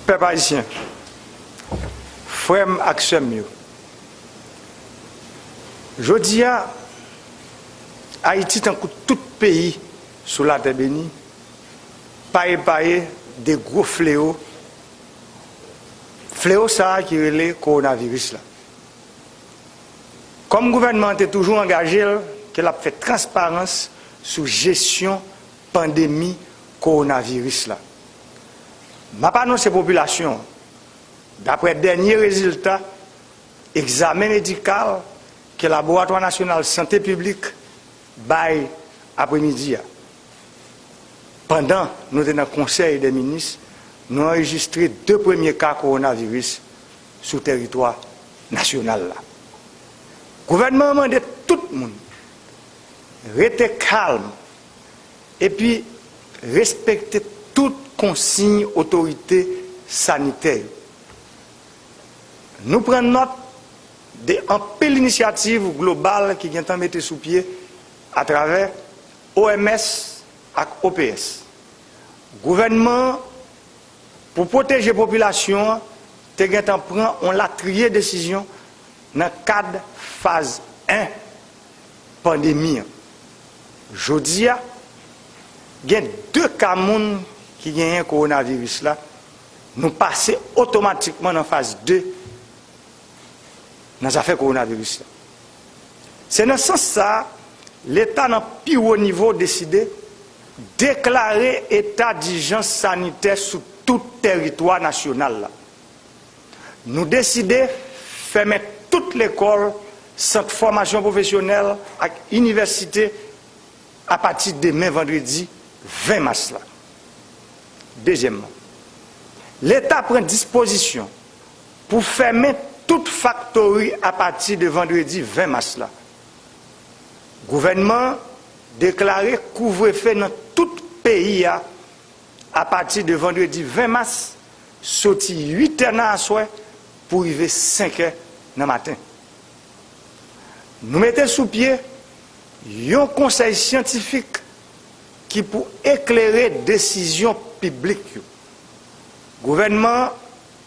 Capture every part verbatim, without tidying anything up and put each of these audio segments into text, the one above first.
Pèp ayisyen, frè m ak sè m yo, jodi a, Ayiti, tankou tout peyi sou latè beni, pa epaye de gwo flewo, flewo sa a ki rele kowonaviris la. Kòm gouvènman an te toujou angaje l ke l ap fè transparans sou jesyon pandemi kowonaviris la, m ap anonse popilasyon an, daprè dènye rezilta egzamen medikal ke Laboratwa Nasyonal Sante Piblik bay apremidi a, pandan nou te nan Konsèy dè Minis, nou anrejistre de premye ka kowonaviris sou tèritwa nasyonal la. Gouvènman an mande tout moun rete kalm epi respekte tout konsiy otorite sanitè yo. Nou pran nòt de anpil inisyativ global ki gentan mete sou pye atravè O M S ak O P S. Gouvènman an, pou pwoteje popilasyon an, te gentan pran yon latriye desizyon nan kad faz en pandemi an. Jodi a, gen de ka moun ki genyen kowonaviris la, nou pase otomatikman nan faz de nan zafè kowonaviris la. Se nan sans sa a, Leta nan pi wo nivo deside deklare eta dijans sanitè sou tout tèritwa nasyonal la. Nou deside fèmen tout lekòl, sant fòmasyon pwofesyonèl ak inivèsite apati demen vandredi ven mas la. Dezyèmman, Leta pran dispozisyon pou fèmen tout faktori apati de vandredi ven mas la. Gouvènman an deklare kouvrefe nan tout peyi a apati de vandredi ven mas, soti uit è nan aswè pou rive senk è nan maten. Nou mete sou pye yon konsèy syantifik ki pou eklere desizyon piblik yo. Gouvènman an,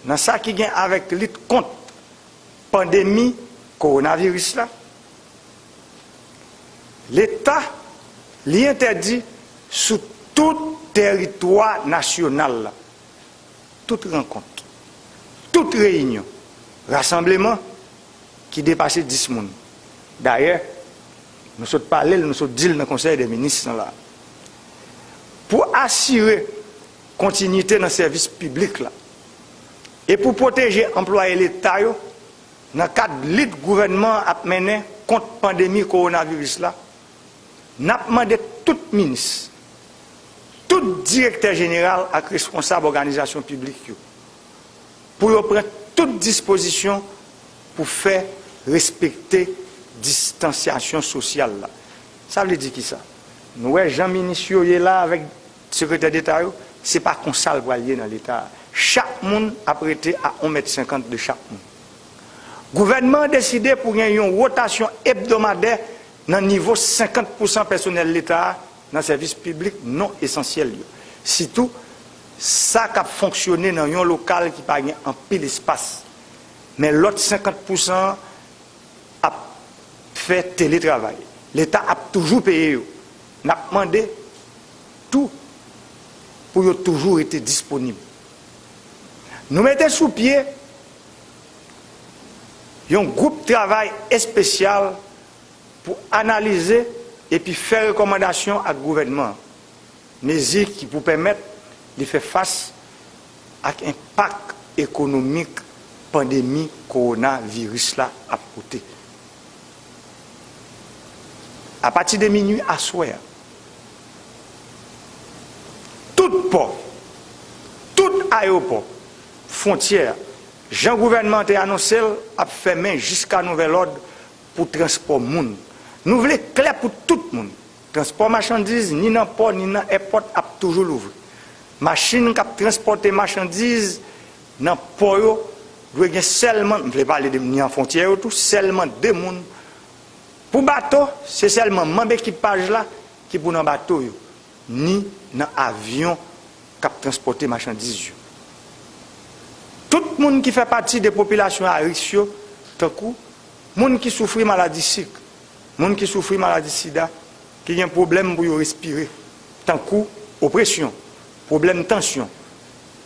nan sa ki gen avèk lit kont pandemi kowonaviris la, Leta, li entèdi sou tout tèritwa nasyonal la, tout rankont, tout reyinyon, rasanbleman ki depase dis moun. Dayè, nou sot pale l, nou sot di l nan Konsèy dè Minis lan la. Pou asire kontinyite nan sèvis piblik la e pou pwoteje anplwaye Leta yo, nan kad lit gouvènman an ap mennen kont pandemi kowonaviris la, n ap mande tout minis, tout direktè jeneral ak responsab òganizasyon piblik yo pou yo pran tout dispozisyon pou fè respekte distansyasyon sosyal la. Sa vle di kisa? Nou wè jan minis yo ye la avèk sekretè deta yo, se pa konsa l pral ye nan Leta a. Chak moun ap rete a yon mèt senkant de chak moun. Gouvènman an deside pou gen yon wotasyon ebdomadè nan nivo senkant pousan pèsonèl Leta a nan sèvis piblik non esansyèl yo, sitou sa k ap fonksyone nan yon lokal ki pa gen anpil espas. Men lòt senkant pousan an ap fè teletravay. Leta ap toujou peye yo. N ap mande tou pou yo toujou rete disponib. Nou mete sou pye yon gwoup travay espesyal pou analize epi fè rekòmandasyon ak gouvènman an, mezi ki pou pèmèt li fè fas ak enpak ekonomik pandemi kowonaviris la ap pote. Apati de minui aswè a, tout pò, tout ayewopò, fwontyè a, jan gouvènman an te anonse l, ap fèmen jiska nouvèl òd pou transpò moun. Nou vle klè pou tout moun. Transpò machandiz, ni nan pò, ni nan èpòt, ap toujou louvri. Machin k ap transpòte machandiz nan pò yo dwe gen sèlman, m vle pale de ni an fwontyè yo tou, sèlman de moun. Pou bato, se sèlman manm ekipaj la ki pou nan bato yo, ni nan avyon k ap transpòte machandiz yo. Tout moun ki fè pati de popilasyon a risk yo, tankou moun ki soufri maladi sik, moun ki soufri maladi sida, ki gen pwoblèm pou yo respire, tankou opresyon, pwoblèm tansyon,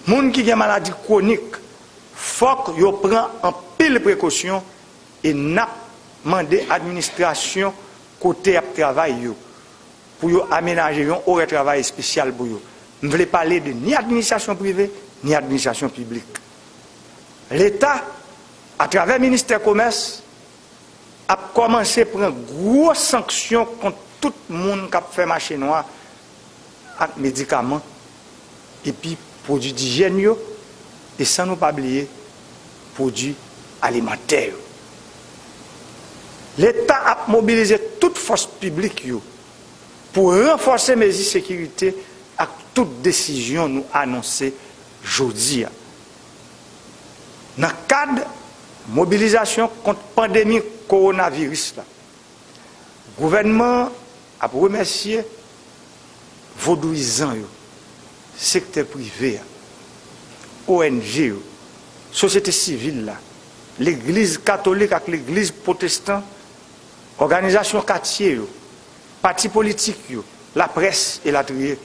moun ki gen maladi kwonik, fòk yo pran anpil prekosyon e n ap mande administrasyon kote y ap travay yo pou yo amenaje yon orè travay espesyal pou yo. M vle pale de ni administrasyon prive, ni administrasyon piblik. Leta, atravè ministè komès, ap kòmanse pran gwo sanksyon kont tout moun k ap fè mache nwa ak medikaman epi pwodui dijyèn yo, e san nou pa bliye pwodui alimantè yo. Leta ap mobilize tout fòs piblik yo pou ranfòse mezi sekirite ak tout desizyon nou anonse jodi a. Nan kad mobilizasyon kont pandemi kowonaviris la, gouvènman an ap remèsye vodouyizan yo, sektè prive a, O N G yo, sosyete sivil la, legliz katolik ak legliz pwotestan, òganizasyon katye yo, pati politik yo, laprès, elatriye,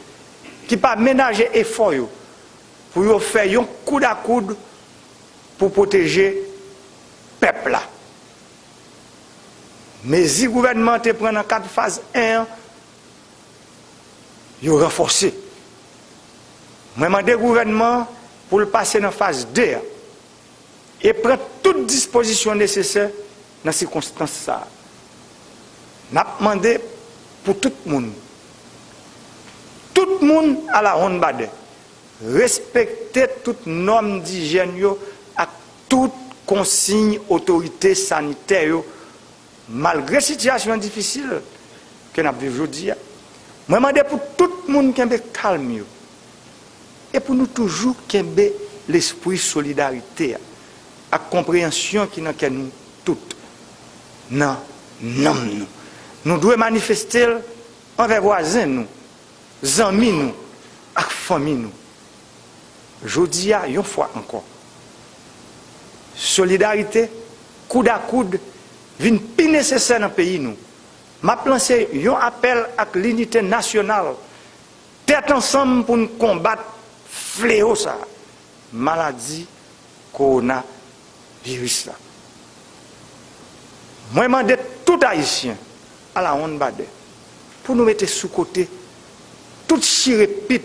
ki pa menaje efò yo pou yo fè yon koudakoud pou pwoteje pèp la. Mezi gouvènman an te pran nan kad faz en an, yo ranfòse. Mwen mande gouvènman an pou l pase nan faz de a e pran tout dispozisyon nesesè nan sikonstans sa a. N ap mande pou tout moun, tout moun alawonnbadè, respekte tout nòm dijyèn yo ak tout konsiy otorite sanitè yo, malgre sitiyasyon difisil ke n ap viv jodi a. Mwen mande pou tout moun kenbe kalm yo e pou nou toujou kenbe lespri solidarite a ak konpreyansyon ki nan kè nou tout, nan nanm nou. Nou dwe manifeste l anvè vwazen nou, zanmi nou ak fanmi nou. Jodi a, yon fwa ankò, solidarite, koudakoud, vin pi nesesè nan peyi nou. M ap lanse yon apèl ak linite nasyonal, tèt ansanm pou n konbat fleo sa a, maladi kowonaviris la. Mwen mande tout Ayisyen, alawonnbadè, pou nou mete sou kote tout chire pit,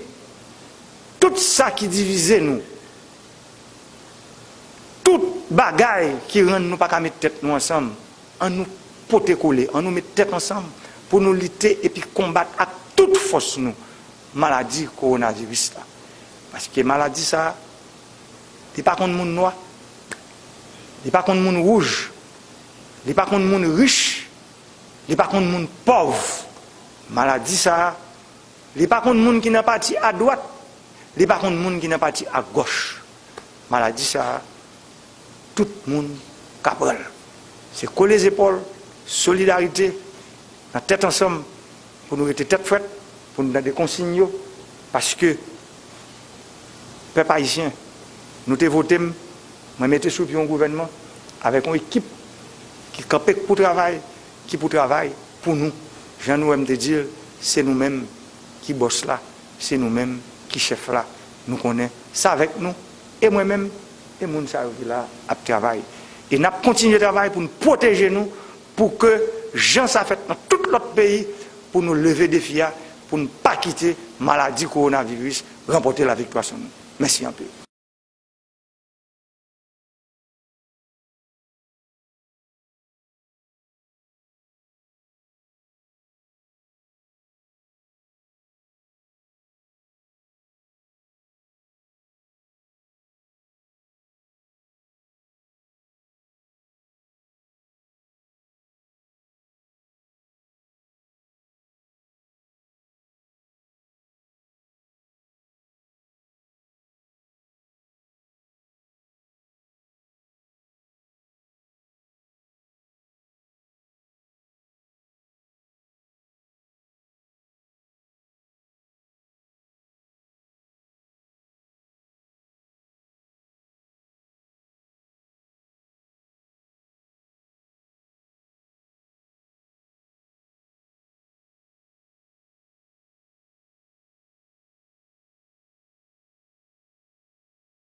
tout sa ki divize nou, tout bagay ki rann nou pa ka met tèt nou ansanm. An nou pote kole, an nou met tèt ansanm pou nou lite epi konbat ak tout fòs nou maladi kowonaviris la. Paske maladi sa a, li pa konn moun nwa, li pa konn moun wouj, li pa konn moun rich, li pa konn moun pòv. Maladi sa a, li pa konn moun ki nan pati adwat, li pa konn moun ki nan pati agòch. Maladi sa a, tout moun ka pran l. Se kole zepòl, solidarite, nan tèt ansanm, pou nou rete tèt frèt, pou nou tande konsiy yo, paske pèp ayisyen, nou te vote m, mwen mete sou pye yon gouvènman avèk yon ekip ki kanpe pou travay, ki pou travay pou nou. Jan nou wè m te di l, se nou menm ki bòs la, se nou menm ki chèf la. Nou konnen se avèk nou, e mwen menm, e moun sa yo ki la ap travay. E n ap kontinye travay pou n pwoteje nou, pou ke jan sa fèt nan tout lòt peyi, pou nou leve defi a, pou n pa kite maladi kowonaviris ranpòte laviktwa sou nou. Mèsi anpil.